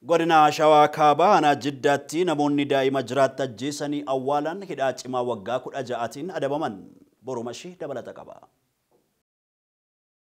Godina Shawaa Kaabaa aanaa Jiddaatti namoonni daa'ima jiraatti ajjeesanii awwaalan hidhaa cimaa waggaa 16tiin adabaman. Borumashii dabalata qaba.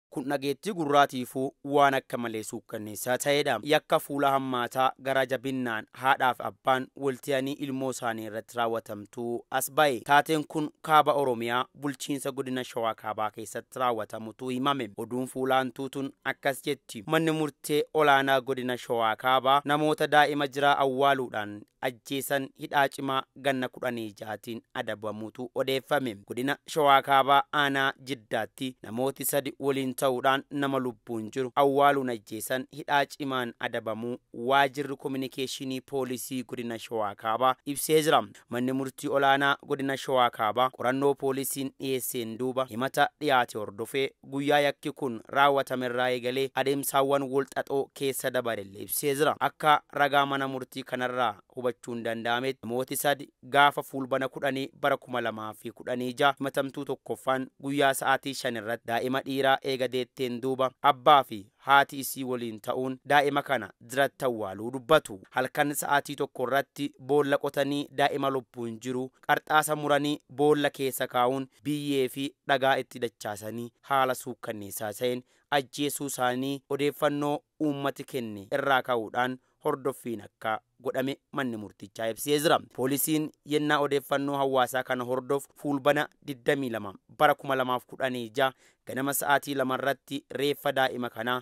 Kun dhageettii gurraatiifuu waan akka malee suukkanneessaa ta'edha. Yakka fuula hammaataa gara jabinnaan haadhaaf abbaan waltiyanii ilmoo isaanii irratti raawwatamtu as ba'e. Taateen kun kaaba Oromiyaa bulchiinsa godina Shawaa Kaabaa keessatti raawwatamutu himame. Oduun fuulaantuu tun akkas jetti. Manni murtee olaanaa godina Shawaa Kaabaa namoota daa'ima jiraa awwaaluudhaan ajjeesan hidhaa cimaa ganna 16tiin adabamuutu odeeffame. Godina Shawaa Kaabaa aanaa Jiddaatti namooti sadi waliin ta'uudhaan nama lubbuun jiru awwaaluun ajjeesan hidhaa cimaan adabamuu waajirri kominikeeshinii poolisii godina Shawaa Kaabaa ibsee jira. Manni murtii olaanaa godina Shawaa Kaabaa qorannoo poolisiin dhiyeesseen duuba himata dhiyaate hordofee guyyaa yakki kun raawwatamerraa eegalee adeemsaawwan walxaxoo keessa dabarellee ibsee jira. Akka ragaa mana murtii kanarraa hubachuun danda'ametti namooti sadi gaafa fuulbana 10 bara 2016 himatamtuu tokkoffaan guyyaa sa'aatii 5 irratti daa'ima dhiiraa eega deetteen duuba abbaa fi haati isii waliin ta'uun daa'ima kana jiratti awwaaluu dubbatu. Halkan sa'aatii 1 irratti boolla qotanii daa'ima lubbuun jiru qarxaasa muranii boolla keessa kaa'uun biyyee fi dhagaa itti dachaasanii haala suukkanneessaa ta'een ajjeesuu isaanii odeeffannoo uummati kenne irraa ka'uudhaan hordoffiin akka godhame manni murtichaa ibsee jira. Poolisiin yennaa odeeffannoo hawaasaa kana hordofu fuulbana 22 bara 2016 ganama sa'aatii 2 irratti reeffa daa'ima kanaa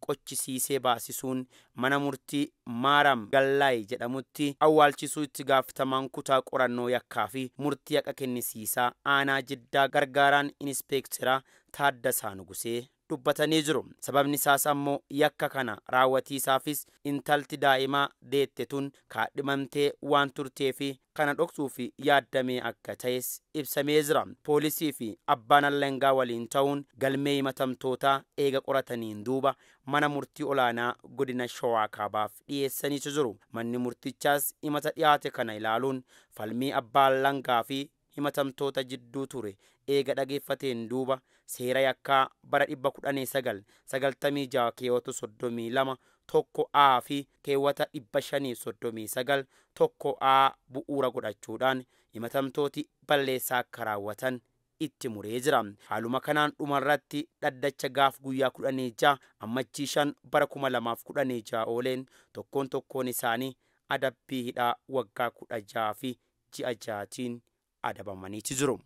qochisiisee baasisuun mana murtii Maaram Gallaay jedhamutti awwaalchisuu itti gaafatamaan kutaa qorannoo yakkaa fi murtii haqa kennisiisaa aanaa Jiddaa gargaaraan inispeekteraa Taaddasaa Nugusee dubbatanii jiru. Sababni isaas ammoo yakka kana raawwatiisaafis intalti daa'imaa deette tun kaadhimamtee waan turtee fi kana dhoksuuf yaaddamee akka ta'es ibsamee jira. Poolisii fi abbaan alangaa waliin ta'uun galmee himatamtootaa eega qorataniin duuba mana murtii olaanaa godina Shawaa Kaabaaf dhiyeessaniitu jiru. Manni murtichaas himata dhiyaate kana ilaaluun falmii abbaa alangaa fi himatamtoota jidduu ture eega dhageeffateen duuba seera yakkaa bara 1996 keewwata 32 1A fi keewwata 539 1A bu'uura godhachuudhaan himatamtooti balleessaa akka raawwatan itti muree jira. Haaluma kanaan dhumarratti dhaddacha gaaf guyyaa 16 ammachii 5 bara 2016 ooleen tokkoon tokkoon isaanii adabbii hidhaa waggaa 16 fi ji'a 6tiin adabamaniiti jiru.